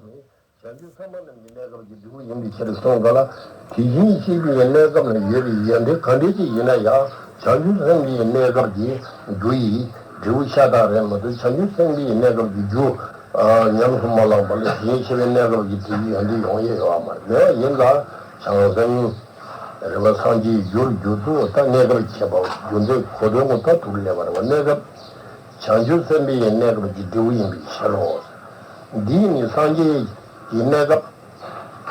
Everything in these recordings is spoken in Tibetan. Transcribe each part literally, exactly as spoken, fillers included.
བྱང་ཆུབ་སེམས་དཔའ་རྣམས་ཀྱི་གནས་སྐབས་ཀྱི་འབྲས་བུ་ཡིན་པའི་ཕྱིར་གསུངས་པ་ལ། དེ་བཞིན་གཤེགས་པའི་གནས་སྐབས་ན་ཡོད་པའི་ཡོན་ཏན་གང་འདྲ་ཅིག་ཡིན་ན་ཡང་། བྱང་ཆུབ་སེམས་དཔའི་གནས་སྐབས་ཀྱི་རྒྱུ་ཡི་འབྲས་བུ་ཤ་སྟག་རེད་མ་གཏོགས། བྱང་ཆུབ་སེམས་དཔའི་གནས་སྐབས་ཀྱི་རྒྱུ་ཨ་ཉམས་སུ་མ་བླངས་པ་ལ་དེ་བཞིན་གཤེགས་པའི་གནས་སྐབས་ཀྱི་འབྲས་བུ་ཡོན་ཏན་ཡོང་ཡས་ཡོད་མ་རེད། དེ་བ་ཡིན་ལ། བྱང་སེམས་རེད་བ། སངས་རྒྱས་རྒྱུར་གྱུར་ཚུལ་ད་གནས་སྐབས་ཁྱད་པར་རྒྱུ་མཚན་གོ་དོན་ངོ་ད་ཐུག་ལེ་བ་རེད་བ། གནས་སྐབས་བྱང་ཆུབ་སེམས་དཔའི་གནས་སྐབས་ཀྱི་འབྲས་བུ་ཡིན་པའི་ཕྱིར་རོ། འདིས་ནི་སངས་རྒྱས་ཀྱི་གནས་སྐབས་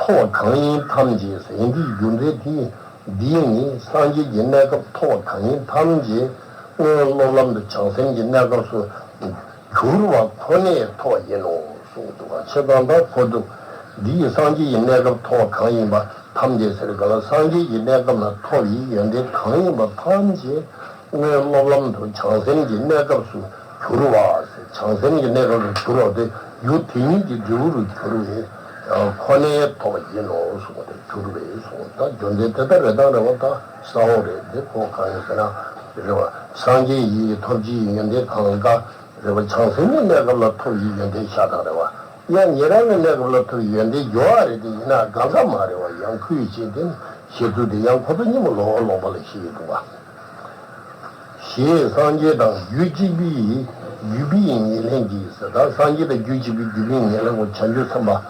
ཐོབ་པ་གང་ཡིན་ཐམས་ཅད་ཟེར། འདིའི་རྒྱུ་མཚན་དེ། འདིས་ནི་སངས་རྒྱས་ཀྱི་གནས་སྐབས་ཐོབ་པ་གང་ཡིན་ཐམས་ཅད་སྔོན་སློབ་ལམ་དུ་བྱང་སེམས་ཀྱི་གནས་སྐབས་སུ་གྱུར་པ་ཁོ་ནས་ཐོབ་པ་ཡིན་ནོ་གསུངས་འདུག་པ། ཆེ་དང་ད་ཁོ་འདུག་འདིས་སངས་རྒྱས་ཀྱི་གནས་སྐབས་ཐོབ་པ་གང་ཡིན་པ་ཐམས་ཅད་ཟེར་ག་ལ། སངས་རྒྱས་ཀྱི་གནས་སྐབས་ན་ཐོབ་པའི་ཡོན་ཏན་གང་ཡིན་པ་ཐམས་ཅད་སྔོན་སློབ་ལམ་དུ་བྱང་སེམས་ཀྱི་གནས་སྐབས་སུ་གྱུར་པ་ཟེར། བྱང་སེམས་ཀྱི་གནས་སྐབས་སུ་གྱུར་པ་དེ་རྒྱུ་དེ་ཉིད་ཀྱི་འབྲས་བུ་རུ་གྱུར་པའི་ཁོ་ནས་ཐོབ་པ་ཡིན་ནོ་གསུངས་པ་དེ་གྱུར་པས་གསུངས། ད་རྒྱུ་མཚན་དེ་ལྟར་རེད་དང་རེད་བ། ད་གསལ་བོ་རེད། དེ་ཁོ་གང་ཡིན་ཟེར་ན་རེད་བ། སངས་རྒྱས་ཡི་ཐོབ་བྱའི་ཡོན་ཏན་གང་ག་རེད་བ། བྱང་སེམས་ཀྱི་གནས་སྐབས་ལ་ཐོབ་པའི་ཡོན་ཏན་ཤ་སྟག་རེད་བ། ཡང་ཉན་རང་གི་གནས་སྐབས་ལ་ཐོབ་པའི་ཡོན་ཏན་ཡོད་རེད། དེ་ཡིན་ན་གང་ག་མ་རེད་བ། ཡང་ཁུལ་བྱས་ཏེ་བཤད་ཚུལ་དེ་ཡང་ཁོ་ཚོ་གཉིས་པོ་ལོགས་ལོགས་པ་ལ་བཤད་ཡོད་འདུག་བ། ཞེས་སངས་རྒྱས་དང་རྒྱུད་གཅིག་པའི་བརྒྱུད་པའི་ཉེར་ལེན་གྱིས་ཟེར། ད་སངས་རྒྱས་དང་རྒྱུད་གཅིག་པའི་བརྒྱུད་པའི་ཉེར་ལེན་གྱིས་བྱང་ཆུབ་སེམས་དཔའ་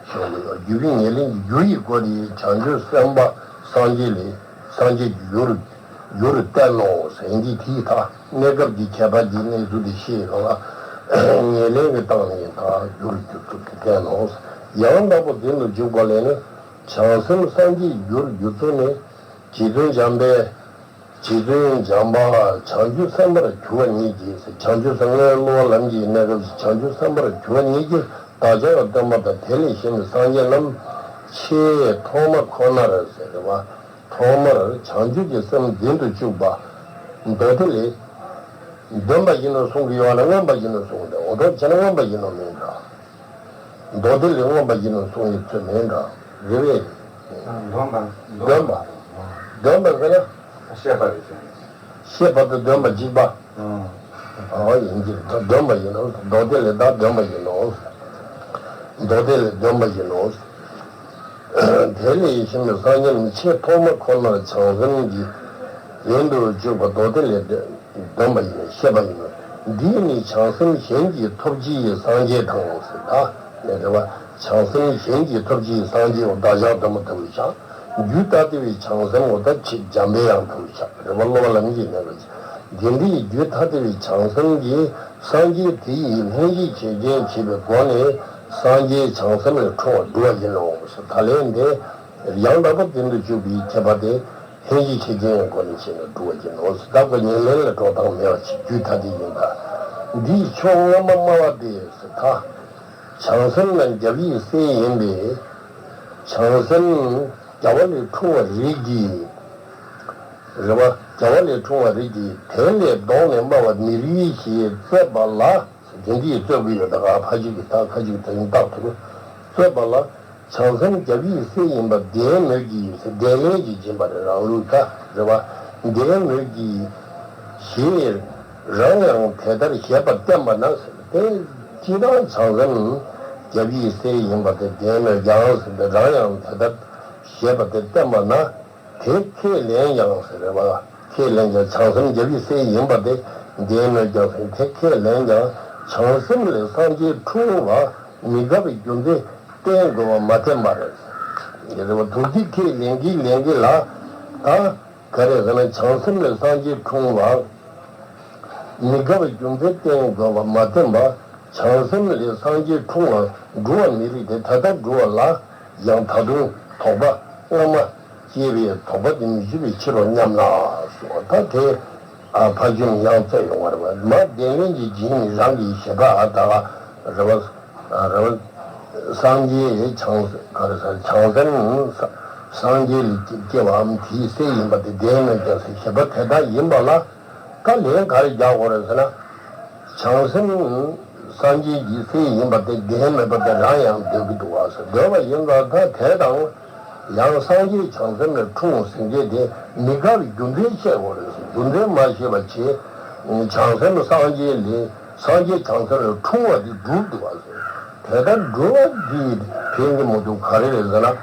ཞེས་པ་ཡོད། བརྒྱུད་པའི་ཉེར་ལེན་གྱི་རྒྱུ་ཡི་སྒོ་དེ་བྱང་ཆུབ་སེམས་དཔའ་སངས་རྒྱས་ལས། སངས་རྒྱས་ཀྱི་རྒྱུར་རྒྱུར་བསྟན་ནོ་ཟེར། འདི་དེའི་ཐ་གནས་སྐབས་ཀྱི་ཁྱད་པར་གྱི་གནས་ཚུལ་དེ་ཤེས་གང་ལ། ཉེར་ལེན་གྱི་སྟེང་ནས་ད་རྒྱུར་གྱུར་ཚུལ་དེ་བསྟན་ནོ། ཡང་དག་པར་རྫུན་དུ་འཇུག་པ་ལས་ནི། བྱང་སེམས་སངས་རྒྱས་རྒྱུར་གྱུར་ཚུལ་ནི། རྗེ་བཙུན་འཇམ་དཔལ། རྗེ་བཙུན་འཇམ་དཔལ་བྱང་ཆུབ་སེམས་དཔར་གྱུར་པ་ཉིད་ཀྱིས། བྱང་ཆུབ་སེམས་དཔའི་སློབ་པ་ལམ་གྱི་གནས་སྐབས་སུ་བྱང་ཆུབ་སེམས་དཔར་གྱུར་པ་ཉིད་ཀྱིས་བདག་ཅག་ལ་སྟོན་པ་དང་། དེ་ལས་གཞན་པའི་སངས་རྒྱས་རྣམས་ཆེས་ཐོག་མ་ཁོ་ནར་ཟེར་བ། ཐོག་མར་བྱང་ཆུབ་ཀྱི་སེམས་འཛིན་དུ་བཅུག་པ། མདོ་སྡེ་ལས། འདོན་པ་ཡིན་ནོ་གསུང་གི་ཡོད་ན་མངོན་པ་ཡིན་ནོ་གསུང་གི་འདུག་འོ་དོ་བྱས་ན་མངོན་པ་ཡིན་ནོ་མིན་འདྲ། མདོ་སྡེ་ལས་མངོན་པ་ཡིན་ནོ་གསུང་གི་ཚོད་མིན་འདྲ། རེད་པས། འདོན་པ། འདོན་པ། འདོན་པ་ཟེར་ན། བཤད་པ་རེད་ཟེར། བཤད་པ་དང་འདོན་པ་གཅིག་པ། ཨ་ཡིན་གྱི། འདོན་པ་ཡིན་ནོ། མདོ་སྡེ་ལས་ད་འདོན་པ་ཡིན་ནོ། མདོ་སྡེ་ལས་འདོན་པ་ཡིན་ནོ། དེ་ལས་གཞན་པའི་སངས་རྒྱས་རྣམས་ཆེས་ཐོག་མ་ཁོ་ནར་བྱང་སེམས་ཀྱིས་འཛིན་དུ་བཅུག་པ་མདོ་སྡེ་ལས་འདོན་པ་ཡིན་ནོ། བཤད་པ་ཡིན་ནོ། འདིས་ནི་བྱང་སེམས་གཞན་གྱིས་ཐོབ་བྱའི་སངས་རྒྱས་དང་ཟེར། ད་ནི་རེད་བ། བྱང་སེམས་གཞན་གྱིས་ཐོབ་བྱའི་སངས་རྒྱས་འོ་བདག་ཅག་འདོན་པ་ལྟ་བུ་བྱ། རྒྱུད་ལྟ་སྟེ་བའི་བྱང་སེམས་འོ་ད་ཆེས་འཇམ་པའི་དབྱངས་ལྟ་བུ་བྱ། རེད་བ། སློབ་པ་ལམ་གྱི་གནས་སྐབས་སུ། དེ་འདྲའི་རྒྱུད་ཐ་དད་པའི་བྱང་སེམས་ཀྱིས་སངས་རྒྱས་དེ་ཡི་ལྷན་ཅིག་བྱེད་རྐྱེན་བྱེད་པའི་སྒོ་ནས་སངས་རྒྱས་བྱང་སེམས་ལས་འཁྲུངས་པར་འགྲུབ་པ་ཡིན་ནོ། ད་ལན་འདི་ཡང་དག་པར་རྫུན་དུ་འཇུག་པའི་ཁྱད་པར་དེ་ལྷན་ཅིག་བྱེད་རྐྱེན་སྒོ་ནས་བྱས་ནས་འགྲུབ་པ་ཡིན་ནོ། བདག་གི་ཉེར་ལེན་ལ་འགྲོ་སྟངས་མེད་པ་ཞིག་རྒྱུད་ཐ་དད་ཡིན་པ། འདིའི་ཕྱོགས་སྔ་མ་སྨྲ་བ་སྟེ་ཟེར། ད་བྱང་སེམས་ལ་རྒྱབ་ཡིག་གསེར་ཡིན་པས། བྱང་སེམས་རྒྱ་བ་ལས་འཁྲུངས་པ་རིགས་ཀྱིས། རེད་བ། རྒྱ་བ་ལས་འཁྲུངས་པ་རིགས་ཀྱིས་དེ་ལས་ལྡོག་ནས་སྨྲ་བ་མི་རིགས་ཞེས་རྩོད་པ་ལ། དེ་འདིས་རྩོད་ཀྱི་ཡོད། ད་ག་ཕ་གཅིག་གིས་ད་ཁ་ཅིག་དེ་ཡིན་རྟགས་ཐུབ། རྩོད་པ་ལ། བྱང་སེམས་རྒྱབ་ཡིག་གསེར་ཡིན་པ་བདེན་མོད་ཀྱི་ཟེར། བདེན་ལན་གྱིས་སྦྱིན་པ་རེད། རང་ལུགས་ད་རེད་བ། བདེན་མོད་ཀྱི་ཞེས་རང་ཡང་དེ་ལྟར་བཞེད་པ་བསྟན་པ་ན་ཟེར། དེ་སྤྱིར་བཏང་བྱང་སེམས་རྒྱབ་ཡིག་གསེར་ཡིན་པ་དེ་བདེན་མོད་ཀྱང་ཟེར་ཏེ་རང་ཡང་དེ་ལྟར་བཞེད་པ་དེ་བསྟན་པ་ན། དེ་ཁས་ལེན་ཀྱང་ཟེར་རེད་བ། ཁས་ལེན་ཀྱང་བྱང་སེམས་རྒྱབ་ཡིག་གསེར་ཡིན་པ་དེ་བདེན་མོད་ཀྱང་ཟེར། དེ་ཁས་ལེན་ཀྱང་བྱང་སེམས་ལས་སངས་རྒྱས་འཁྲུངས་པ་མི་འགལ་བའི་རྒྱུ་མཚན་བསྟན་དགོས་པ་མ་བསྟན་པ་རེད། རེད་བ། དུག་རྩི་ཁས་ལེན་གྱིན་ལེན་གྱིན་ལ། ད་ག་རེ་ཟེར་ན་བྱང་སེམས་ལས་སངས་རྒྱས་འཁྲུངས་པ་མི་འགལ་བའི་རྒྱུ་མཚན་བསྟན་དགོས་པ་མ་བསྟན་པ། བྱང་སེམས་ལས་སངས་རྒྱས་འཁྲུངས་པ་འགྲུབ་པ་མི་རིགས་དེ་ད་ལྟ་འགྲུབ་པ་ལ། ཡང་ད་དུང་དོགས་པ་སྔ་མ་སྐྱེས་པའི་དོགས་པ་དེ་མི་འབྱུང་བའི་ཕྱིར་རོ་སྙམ་ན་གསུངས་པ། ད་དེ་ཨ་ཕར་ཕྱིན་ཡང་རྩོད་ཡོང་བ་རེད་བ། མ་བདེན་ལན་གྱི་རྗེས་ནི་རང་གི་བཞེད་པ་ཨ་ད་ག་རེད་བ། རེད་བ། སངས་རྒྱས་བྱང་ག་རེ་ཟེར། བྱང་སེམས་སངས་རྒྱས་ལས་སྐྱེ་བའམ་དེའི་སྲས་ཡིན་པ་དེ་བདེན་མོད་ཀྱང་ཟེར་བཞེད་པ་དེ་དག་ཡིན་པ་ལ། ད་ལན་ག་རེ་རྒྱག་དགོས་རེད་ཟེར་ན། བྱང་སེམས་སངས་རྒྱས་ཀྱི་སྲས་ཡིན་པ་དེ་བདེན་མེད་པ་དེ་རང་ཡང་འདོད་ཀྱི་འདུག་བ་ཟེར། འདོད་པ་ཡིན་ཙང་ད་དེ་དང་ཡང་སངས་རྒྱས་བྱང་སེམས་ལས་འཁྲུངས་ཟེར་མཁན་དེ་མི་དགའ་བའི་རྒྱུ་མཚན་བཤད་དགོས་རེད་ཟེར། རྒྱུ་མཚན་མ་ཤེས་པ་བྱས། བྱང་སེམས་སངས་རྒྱས་ལས་སངས་རྒྱས་བྱང་སེམས་ལས་འཁྲུངས་པ་དེ་སྒྲུབ་འདུག་བ་ཟེར། དེ་ལྟར་སྒྲུབ་པ་འདི་ཕན་གྱི་མི་འདུག་ག་རེ་རེད་ཟེར་ན།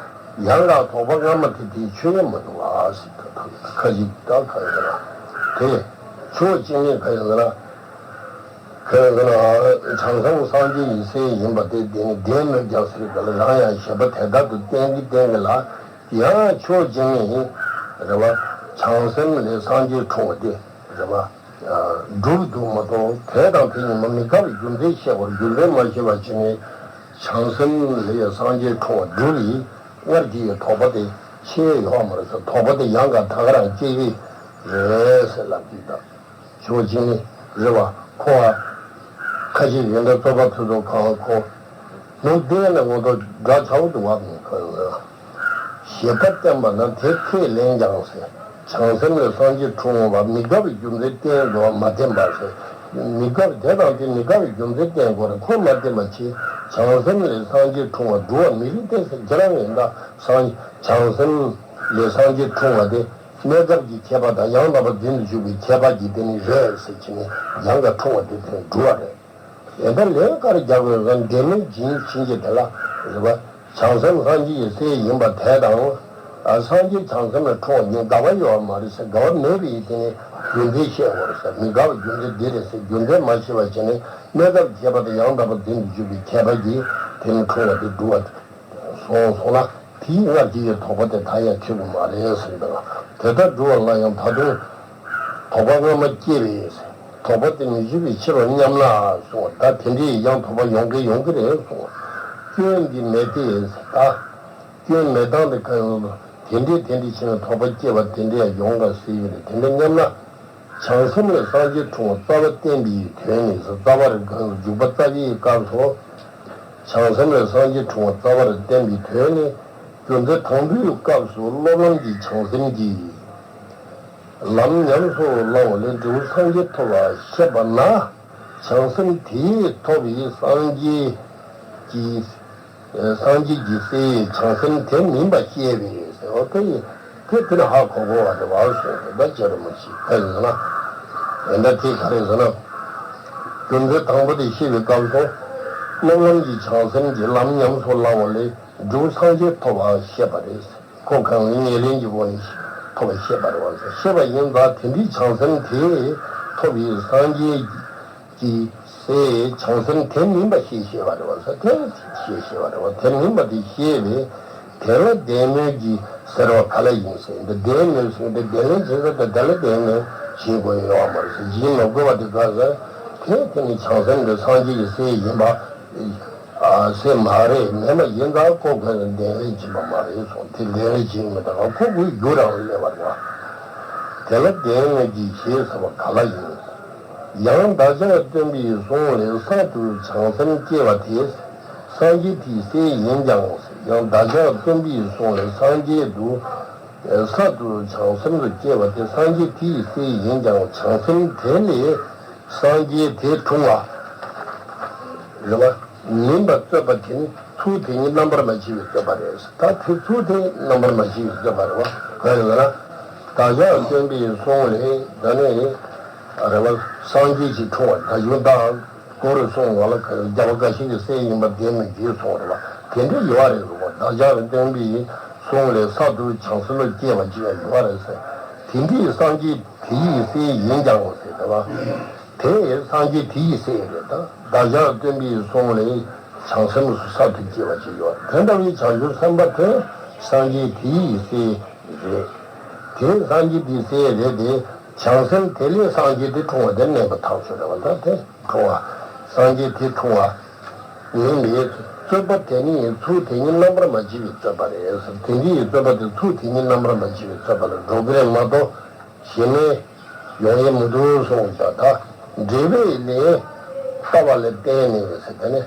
ཡང་དག་དོགས་པ་སྔ་མ་དེ་དེའི་ཆོས་ཉིད་མི་འདུག་ཨ་ཟེར། ད་ཁ་ཅིག་ད་ག་རེ་ཟེར་ན། དེ་ཕྱོགས་གཅིག་ནས་ག་རེ་ཟེར་ན། ག་རེ་ཟེར་ན། བྱང་སེམས་སངས་རྒྱས་ཀྱི་སྲས་ཡིན་པ་དེ་དེ་ནི་བདེན་མོད་ཀྱང་ཟེར་ག་ལ། རང་ཡང་ཞེན་པ་དེ་ལྟར་དུ་བསྟན་གྱི་བསྟན་གྱི་ལ། ཡང་ཕྱོགས་གཅིག་ནས་རེད་བ། བྱང་སེམས་ལས་སངས་རྒྱས་འཁྲུངས་པ་དེ་རེད་བ། སྒྲུབ་འདུག་མ་གཏོགས་དེ་དང་དེ་གཉིས་མ་མི་འགལ་བའི་རྒྱུ་མཚན་བཤད་པར། རྒྱུ་མཚན་མ་ཤེས་པ་བྱས་ནས་བྱང་སེམས་ལས་སངས་རྒྱས་འཁྲུངས་པ་སྒྲུབ་པའི་སྔར་གྱི་དོགས་པ་དེ་ཤེས་ཡོད་མ་རེད་ཟེར། དོགས་པ་དེ་ཡང་ག་ད་ག་རང་སྐྱེ་གི་རེད་ཟེར་ལབ་ཀྱི་ད། ཕྱོགས་གཅིག་ནས་རེད་བ། ཁོ་བ་ཁ་ཅིག་ཡོན་ཏན་རྩོད་པ་དེ་ཚོ་གང་ཁོ་ནུབ་བསྟན་ནས་ངོ་ཐོག་འདྲ་ཆགས་འདུག་བ། མི་ཁོ་ཡོད་ལ། ཞེས་པ་བསྟན་པ་ན་དེ་ཁས་ལེན་ཀྱང་ཟེར། བྱང་སེམས་ལས་སངས་རྒྱས་འཁྲུངས་པ་མི་འགལ་བའི་རྒྱུ་མཚན་བསྟན་དགོས་པ་མ་བསྟན་པ་ཟེར། མི་འགལ་བ་དེ་དང་དེ་མི་འགལ་བའི་རྒྱུ་མཚན་བསྟན་དགོས་རེད། ཁོ་མ་བསྟན་པ་བྱས། བྱང་སེམས་ལས་སངས་རྒྱས་འཁྲུངས་པ་སྒྲུབ་པ་མི་རིགས་ཏེ་ཟེར། ཁྱེད་རང་ཡིན་ད་སངས་བྱང་སེམས་ལས་སངས་རྒྱས་འཁྲུངས་པ་དེ། གནས་སྐབས་ཀྱི་ཁྱད་པར་དང་ཡང་དག་པར་འཛིན་དུ་འཇུག་པའི་ཁྱད་པར་གྱིས་དེ་ནི་རེད་ཟེར་གྱི་ནས་ཡང་དག་འཁྲུངས་པ་དེ་དེ་ནི་སྒྲུབ་པ་རེད། དེ་ལྟར་ལན་ག་རེ་རྒྱག་དགོས་ན། འབྲེལ་མེད་ཇི་སྙེད་ཕྱིན་ཆད་དེ་ལ་རེད་པ། བྱང་སེམས་སངས་རྒྱས་ཀྱི་སྲས་ཡིན་པ་དེ་དང་། ཨ་སངས་རྒྱས་བྱང་སེམས་ལ་འཁྲུངས་པ་གཉིས་འགལ་བ་ཡོད་པ་མ་རེད་ཟེར། འགལ་བ་མེད་པའི་དེ་ནི་རྒྱུ་མཚན་བཤད་དགོས་རེད་ཟེར། མི་འགལ་བའི་རྒྱུ་མཚན་འདི་རེད་ཟེར་རྒྱུ་མཚན་མ་ཤེས་པ་བྱས་ནས་གནས་སྐབས་ཁྱད་པར་དང་ཡང་དག་པར་འཛིན་དུ་འཇུག་པའི་ཁྱད་པར་གྱིས་དེ་ནི་འཁྲུངས་པ་དེ་སྒྲུབ་པ། སོང་སོང་ན་དེའི་སྔར་གྱི་དོགས་པ་དེ་ད་ཡང་ཐེབས་ཀྱི་མ་རེད་ཟེར་འདུག་དེ་ལྟར་སྒྲུབ་པ་ལ་ཡང་ད་དུང་དོགས་པ་སྔ་མ་སྐྱེས་པས་ཟེར། དོགས་པ་དེ་མི་བྱེད་པའི་ཕྱིར་རོ་སྙམ་ན་གསུངས། ད་དེ་འདྲའི་ཡང་དོགས་པ་ཡོང་གི་ཡོང་གི་རེད་གསུངས། སྐྱོན་འདི་མེད་དེ་ཟེར། ད་སྐྱོན་མེད་སྟངས་དེ་གང་ཡོང་དུ་དེ་འདྲའི་དེ་འདྲའི་ཕྱིར་དོགས་པ་སྐྱེས་པ་དེ་འདྲ་ཡང་ཡོང་ག་ཟེར་གྱི་རེད། དེ་འདྲ་སྙམ་ན། བྱང་སེམས་ལས་སངས་རྒྱས་འཁྲུངས་པ་རྩ་བ་བསྟན་པའི་དོན་ནི་ཟེར། རྩ་བ་རེ་གང་འཇུག་པ་རྩ་བའི་སྐབས་སུ། བྱང་སེམས་ལས་སངས་རྒྱས་འཁྲུངས་པ་རྩ་བ་རེ་བསྟན་པའི་དོན་ནི། རྒྱུ་མཚན་དང་པོའི་སྐབས་སུ་སློབ་ལམ་གྱི་བྱང་སེམས་ཀྱིས་ལམ་ཉམས་སུ་བླང་བ་ལས་འབྲས་བུ་སངས་རྒྱས་ཐོབ་པ་བཤད་པ་ན། བྱང་སེམས་དེས་ཐོབ་པའི་སངས་རྒྱས་ཀྱི་སངས་རྒྱས་ཀྱི་སྲས་བྱང་སེམས་དེ་མིན་པ་བཤད་པས་ཟེར། འོ་དེ་ཡིན། དེ་དེ་ནི་ཧ་གོ་དགོས་པ་རེད་བ་གསུངས་ཏེ། ད་ཅི་རེད་མ་ཤེས་ག་ཡིན་ཟེར་ན། ཡིན་ད་དེ་ག་རེད་ཟེར་ན། རྒྱུ་མཚན་དང་པོ་དེ་བཤད་པའི་སྐབས་སུ། སློབ་ལམ་གྱི་བྱང་སེམས་ཀྱིས་ལམ་ཉམས་སུ་བླང་བ་ལས་འབྲས་བུ་སངས་རྒྱས་ཐོབ་པ་བཤད་པ་རེད། ཁོ་གང་ཉེར་ལེན་གྱི་སྒོ་ནས་ཐོབ་པ་བཤད་པ་རེད་བ་ཟེར། བཤད་པ་ཡིན་ད་དེ་འདྲའི་བྱང་སེམས་དེས་ཐོབ་པའི་སངས་རྒྱས་ཀྱི་སའི་བྱང་སེམས་དེ་མིན་པ་ཞེས་བཤད་པ་རེད་བ་ཟེར། དེ་ཞེས་བཤད་པ་རེད་བ། དེ་མིན་པ་དེ་ཤེས་པས། དེ་ལ་བདེན་མོད་ཀྱི་ཟེར་བ་ག་ལ་ཡིན་ཟེར། འདི་བདེན་མོད་ཟེར་འདི་བདེན་ལན་བྱེད་ས་དེ་དེ་ལ་བདེན་མོད་ཞེས་དགོས་ཡོད་བ་མ་རེད་ཟེར། ཡིན་མ་དགོས་པ་དེ་ག་ཟེར། དེ་དེ་ནི་བྱང་སེམས་དེ་སངས་རྒྱས་ཀྱི་སྲས་ཡིན་པ་ཨ་སྲས་མ་རེད། མེད་མ་ཡིན་ཙང་ཁོ་གོས་ན་བདེན་ལན་བྱེད་པ་མ་རེད་གསུངས། དེ་བདེན་ལན་བྱེད་མི་ད་ག་ཁོ་གོས་རྒྱུ་རང་ལ་སླེབས་པ་རེད་བ། དེ་ལ་བདེན་མོད་ཀྱི་ཞེས་ཟེར་བ་ག་ལ་ཡིན། ཡང་བདག་ཅག་སྟོན་པའི་གསུང་ལས་གསར་དུ་བྱང་སེམས་སྐྱེ་བ་དེ་སངས་རྒྱས་དེའི་སྲས་ཡིན་ཀྱང་། ཡང་བདག་ཅག་སྟོན་པའི་གསུང་ལས་སངས་རྒྱས་དུ་གསར་དུ་བྱང་སེམས་སུ་སྐྱེ་བ་དེ་སངས་རྒྱས་དེའི་སྲས་ཡིན་ཀྱང་། བྱང་སེམས་དེ་ལས་སངས་རྒྱས་དེ་འཁྲུངས་པ་རེད་བ། མིན་པ་རྩོད་པ་དེ་ནི་ཚུལ་དེ་ཉིད་རྣམ་པར་མ་ཕྱེ་བའི་རྩོད་པ་རེད། ད་དེ་ཚུལ་དེ་རྣམ་པར་མ་ཕྱེ་བའི་རྩོད་པ་རེད་བ། ག་རེ་ཟེར་ན། བདག་ཅག་སྟོན་པའི་གསུང་ལས་ད་ནི་རེད་བ། སངས་རྒྱས་ཀྱི་འཁྲུངས་པ་ད་གཞུང་དང་གོ་རུ་གསུངས་པ་ལ་རྒྱལ་བ་དགའ་ཤོས་ཀྱི་སྲས་ཡིན་པ་བདེན་མོད་ཀྱི་གསུངས་རེད་བ། དེ་འདྲ་ཡོད་རེད་བ། བདག་ཅག་སྟོན་པའི་གསུང་ལས་གསར་དུ་བྱང་སེམས་ལ་སྐྱེ་བ་ཅིག་ཡང་ཡོད་རེད་ཟེར། དེ་འདྲའི་སངས་རྒྱས་དེ་ཡི་སྲས་ཡིན་ཀྱང་ཟེར་ད་བ། དེ་སངས་རྒྱས་དེ་ཡི་སྲས་རེད་ད། བདག་ཅག་སྟོན་པའི་གསུང་ལས་བྱང་སེམས་སུ་གསར་དུ་སྐྱེ་བ་ཅིག་ཡོད། དེ་འདྲ་བའི་བྱང་ཆུབ་སེམས་དཔའ་དེ་སངས་རྒྱས་དེ་ཡི་སྲས་རེད། དེ་སངས་རྒྱས་དེའི་སྲས་རེད་དེ། བྱང་སེམས་དེ་ལས་སངས་རྒྱས་དེ་འཁྲུངས་པ་དེ་གནས་པ་ཐག་ཆོད་རེད་བ། ད་དེ་འཁྲུངས་པ་སངས་རྒྱས་དེ་འཁྲུངས་པ་ཡིན་པས། རྩོད་པ་དེ་ནི་ཚུལ་དེ་ཉིད་རྣམ་པར་མ་ཕྱེ་བའི་རྩོད་པ་རེད་ཟེར། དེ་འདྲའི་རྩོད་པ་དེ་ཚུལ་དེ་ཉིད་རྣམ་པར་མ་ཕྱེ་བའི་རྩོད་པ་ལ་འགྲོ་གི་རེད་མ་གཏོགས། ཞེ་ནས་ཡོང་ཡས་མི་འདུག་གསུངས་ཀྱང་། ད་འབྲས་བུ་ལས་ལྟ་བ་ལས་བརྟེན་ནས་ཟེར། དེ་ནས་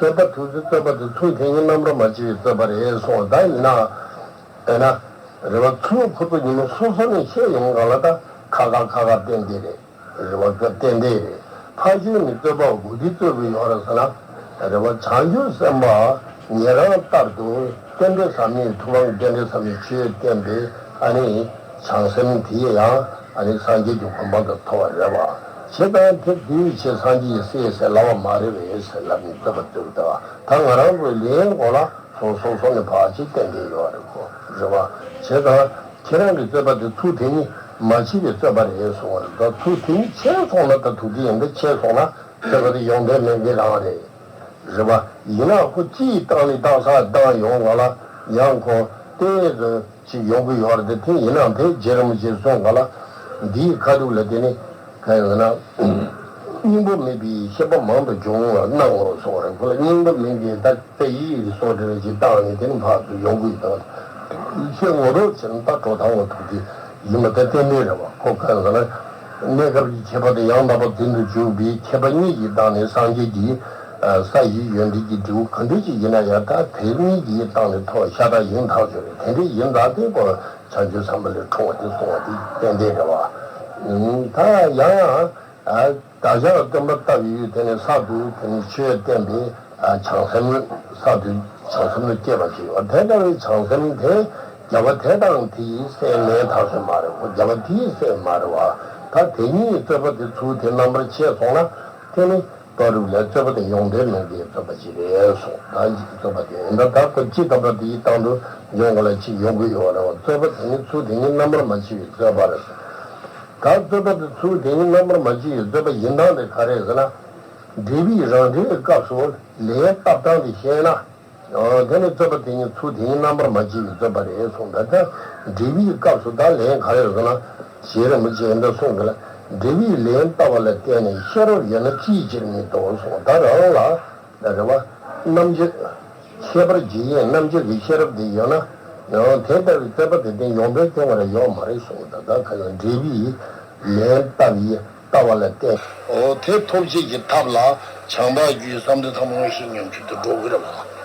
རྩོད་པ་དུས་ཚོད་རྩོད་པ་དེ་ཚུལ་དེ་ཉིད་རྣམ་པར་མ་ཕྱེ་བའི་རྩོད་པ་རེད་གསུངས། ད་ཡིན་ན་ཨེ་ན་རེ་བ་ཚུལ་ཁོ་ཚོ་ཉིན་མོ་སོ་སོ་ནས་བཤད་ཡོང་ག་ལ། ད་ཁ་ཁ་ཁ་ཁ་བསྟན་དེ་རེད། རེ་བ་ཚུལ་བསྟན་དེ་རེད། ཕར་ཕྱིན་ནི་རྩོད་པ་གོ་དུས་རྩོད་དགོས་ཡོད་རེད་ཟེར་ན། རེ་བ་བྱང་ཆུབ་སེམས་དཔའ་ཉན་རང་ལྟར་དུ་རྟེན་འབྲེལ་ཟབ་མོའི་ཐུབ་དབང་གི་རྟེན་འབྲེལ་ཟབ་མོའི་ཆོས་བསྟན་པས། ཨ་ནི་བྱང་སེམས་དེ་ཡང་ཨ་ནི་སངས་རྒྱས་ཀྱི་གོ་འཕང་དུ་ཐོབ་པ་རེད་བ། བྱས་ཙང་དེ་དུས་ཆེ་སངས་རྒྱས་ཀྱི་སྲས་ཟེར་ལབ་པ་མ་རེད་པས་ཟེར་ལབ་ནས་རྩོད་པ་རྩོད་པ་ད་ང་རང་ཚོའི་ལས་མགོ་ལ་སོང་སོང་སོང་ནས་ཕར་ཅིག་བསྟན་བསྡད་ཡོད་རེད་ཁོ་རེད་བ། བྱས་ཙང་ཁྱེད་རང་གི་རྩོད་པ་དེ་ཚུལ་དེ་ཉིད་མ་མཆིས་པའི་རྩོད་པ་རེད་གསུངས་པ་རེད། ད་ཚུལ་དེ་ཉིད་ཕྱིན་སོང་ན་ད་ཐུགས་དེ་ཡིན་ད་ཕྱིན་སོང་ན་རྩོད་པ་དེ་ཡོང་དོན་མེད་མཁན་རང་རེད། རེད་བ། ཡིན་ན་ཁོ་ཅིའི་སྟེང་ནས་བཏང་ས་བཏང་ཡོང་ག་ལ་ཡང་ཁོ་ཏོག་ཙམ་ཅིག་ཡོང་གི་ཡོད་རེད་དེ་དེ་ཡིན་ནའང་དེ་རྗེ་རིན་པོ་ཆེས་གསུངས་ག་ལ་འདིའི་ཁ་ཐུག་ལ་དེ་ནི་གང་ཡིན་ན་སྙིང་པོ་མེད་པའི་བཤད་པ་མང་དུ་འབྱུང་བར་སྣང་ངོ་གསུངས་རེད། ཁོ་ལ་སྙིང་པོ་མེད་མཁན་ད་དཔེ་ཡིད་ཀྱི་སོ་དེ་རེ་ཅིག་བཏང་ནས་དེ་ནི་ཕར་ཚུར་ཡོང་གི་ཡོད་དང་ཡིད་ཆེས་ངོ་རོགས་བྱས་ན་ད་གྲོགས་དང་ངོ་ཐུག་གི་ཡིན་པ་དེ་ཏན་ཏན་རེད་བ། ཁོ་གང་ཡིན་ན་གནས་སྐབས་ཀྱི་ཁྱད་པར་དེ་ཡང་དག་པར་འཛིན་དུ་འཇུག་པའི་ཁྱད་པར་གཉིས་ཀྱི་སྟེང་ནས་སངས་རྒྱས་ཀྱི་ས་གཞི་ཡོན་ཏན་གྱི་འབྲས་བུ་ག་འདྲ་ཅིག་ཡིན་ན་ཡང་ད་དེ་གཉིས་ཀྱི་སྟེང་ནས་ཐོག་ཤ་སྟག་ཡིན་ཐག་ཆོད་རེད། དེ་འདྲ་ཡིན་ད་དེ་ཀོ་བྱང་ཆུབ་སེམས་དཔའ་ལས་འཁྲུངས་པ་དེ་གསུངས་པ་དེ་ཏན་ཏན་རེད་བ། ད་ཡང་བདག་ཅག་སྟོན་པ་ལྟ་བུའི་དེ་ནི་ས་དུ་དེ་ནི་ཆོས་བསྟན་པའི་བྱང་སེམས་ས་དུ་བྱང་སེམས་ལ་སྐྱེས་པ་ཅིག་ཡོད། དེ་ལྟ་བུའི་བྱང་སེམས་དེ་རྒྱལ་བ་དེ་དང་དེའི་སྲས་མིན་ཐག་ཆོད་མ་རེད། ཁོ་རྒྱལ་བ་དེའི་སྲས་མ་རེད་བ། ད་དེ་གཉིས་རྩོད་པ་དེ་ཚུལ་དེ་རྣམ་པར་ཕྱེ་སོང་ན་དེ་ནི་བར་རུ་ལས་རྩོད་པ་དེ་ཡོང་དོན་མེད་པའི་རྩོད་པ་ཅིག་རེད་གསུངས། ད་རྩོད་པ་དེ་ཡིན་ད་ད་ཁོ་ཅི་ལྟ་བུ་དེའི་སྟེང་དུ་འཇོག་ག་ལ་ཅིག་ཡོང་གི་ཡོད་རེད་བ། རྩོད་པ་དེ་ནི་ཚུལ་དེ་ཉིད་རྣམ་པར་མ་ཕྱེ་བའི་རྩོད་པ་རེད། ད་རྩོད་པ་དེ་ཚུལ་དེ་ཉིད་རྣམ་པར་མ་ཕྱེ་བའི་རྩོད་པ་ཡིན་སྟངས་དེ་ག་རེ་ཟེར་ན། འབྲས་བུའི་རང་འགྲེལ་གྱི་སྐབས་སུ་ལན་བཏབ་སྟངས་དེ་ཤེས་ན། དེ་ནི་རྩོད་པ་དེ་ཉིད་ཚུལ་དེ་ཉིད་རྣམ་པར་མ་ཕྱེ་བའི་རྩོད་པ་རེད་གསུངས། ད་ལྟ་འབྲས་བུའི་སྐབས་སུ་ད་ལན་ག་རེ་ཟེར་ན། རྗེ་རིན་པོ་ཆེས་འདི་གསུངས་གི་ལ། འབྲས་བུའི་ལན་བཏབ་པ་ལ་བརྟེན་ནས་ཤེས་རབ་ཡོད་ན་ཅིའི་ཕྱིར་མི་ལྡོག་གསུངས། ད་རང་ལ་རེད་བ། རྣམ་འབྱེད། ཁྱད་པར་འབྱེད་ཡས་རྣམ་འབྱེད་ཀྱི་ཤེས་རབ་དེ་ཡོད་ན་ཡང་དེ་ལྟ་བུའི་རྩོད་པ་དེ་སྟེང་ཡོང་དོན་སྐྱོན་ག་རེ་ཡོད་མ་རེད་གསུངས། ད་ལྟ་ཁ་སང་འབྲས་བུའི་ལན་བཏབ་ཡས་བཏབ་པ་ལ་བརྟེན། འོ་དེ་ཐོབ་བྱེད་ཀྱི་ཐབས་ལ་བྱམས་པ་རྒྱུའི་བསམ་གཏན་ཐམས་ཅད་མངོན་ཤེས་ཉམས་སུ་དུ་འགྲོ་དགོས་རེད་བ།